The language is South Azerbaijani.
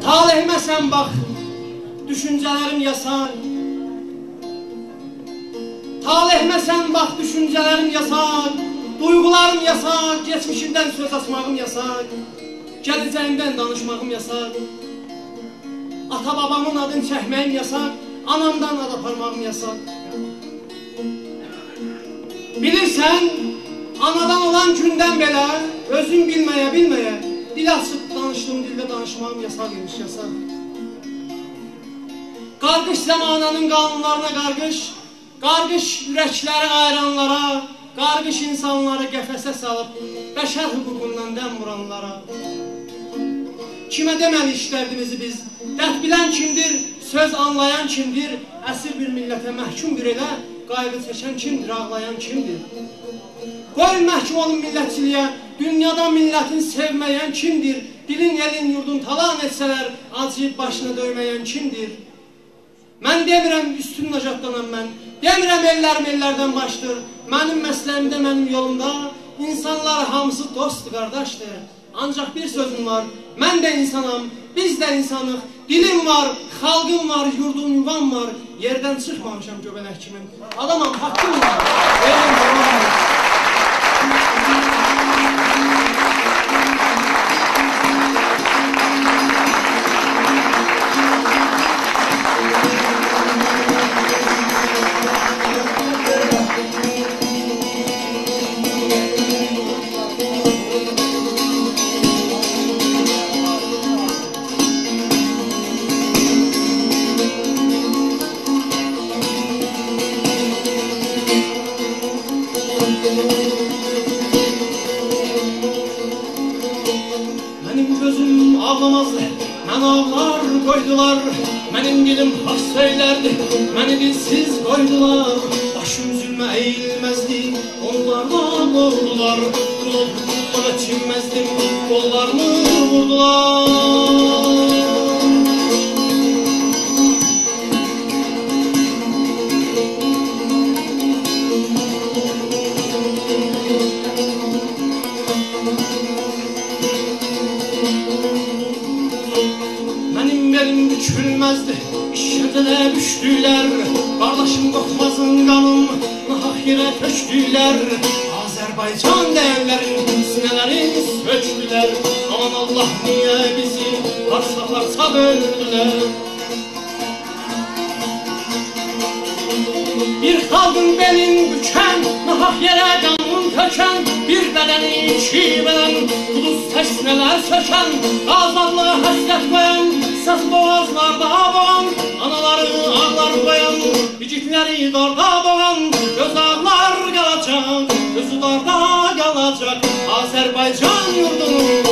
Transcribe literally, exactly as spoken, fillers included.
طالعیمه سن باخ، دوشونجه‌لریم یاساق. طالعیمه سن باخ، دوشونجه‌لریم یاساق، دویغولاریم یاساق، کئچمیشیمدن سؤز آچماغیم یاساق، گله‌جه‌ییمدن دانیشماغیم یاساق. آتا-بابامین آدینی چکمه‌ییم یاساق، آنامدان آد آپارماغیم یاساق. بیلیرسن، آنادان اولان گوندن بئله، اؤزوم بیلمه‌یه، بیلمه‌یه، دیل آچیب دانیشدیغیم دیلده دانیشماغیم یاساق ایمیش، یاساق. قارغیش زمانه‌نین قانونلارینا قارغیش، قارغیش اورکلری آییرانلارا، قارغیش اینسانلاری قفسه سالیب بشر حقوقوندان دم وورانلارا. کیمه دئمه‌لی ایشلردیمیزی بیز؟ درد بیلن کیمدیر؟ سؤز آنلایان کیمدیر؟ اسیر بیر میللته محکومدور ائله، قایغی چکن کیمدیر؟ آغلایان کیمدیر؟ قویون محکوم اولوم میللتچیلییه، دونیادا میللتین سئومه‌ین کیمدیر؟ دیلین، ائلین، یوردون تالان ائتسه‌لر، آجیییب باشینی دؤیمه‌ین کیمدیر؟ من دئمیرم اوستون نژاددانام من، دئمیرم ائللریم ائللردن باشدیر. منیم مسلکیمده، منیم یولومدا اینسانلار هامیسی دوستدور، قارداشدیر. آنجاق بیر سؤزوم وار، من ده اینسانام، بیز ده اینسانیق. دیلیم وار، خالقیم وار، یوردوم، یووام وار. یئردن چیخمامیشام گؤبه‌لک کیمی. آدامام، حاققیم وار. ائلیم، یولوم وار. منیم گؤزوم آغلامازدی، منی آغلار قویدولار. منیم دیلیم حاق سؤیلردی، منی دیلسیز قویدولار. باشیم ظلمه اییلمزدی، اونلار دا قوودولار. قول اولوب قول ائچینمزدیم، قوللاریمی ووردولار. منیم بئلیم بوکولمزدی، ایشکنجه‌ده بوکدولر. قارداشیم قورخمازین قانین ناحاق یئره تؤکدولر. آذربایجان دَیَرلرین سینه‌لرین سؤکدولر. آمان آللاه، نییه بیزی پارچا-پارچا بؤلدولر؟ بیر خالقین بئلین بوکن، ناحاق یئره قانین تؤکن، بیر بدنی ایکی بؤلن، قودوز تک سینه‌لر سؤکن، آزادلیغا حسرت قویان، ساز بوغازلاردا بوغان، آنالاری آغلار قویان، ایگیدلری داردا بوغان، گؤز آغلار قالاجاق، اؤزو داردا قالاجاق. آذربایجان یوردونون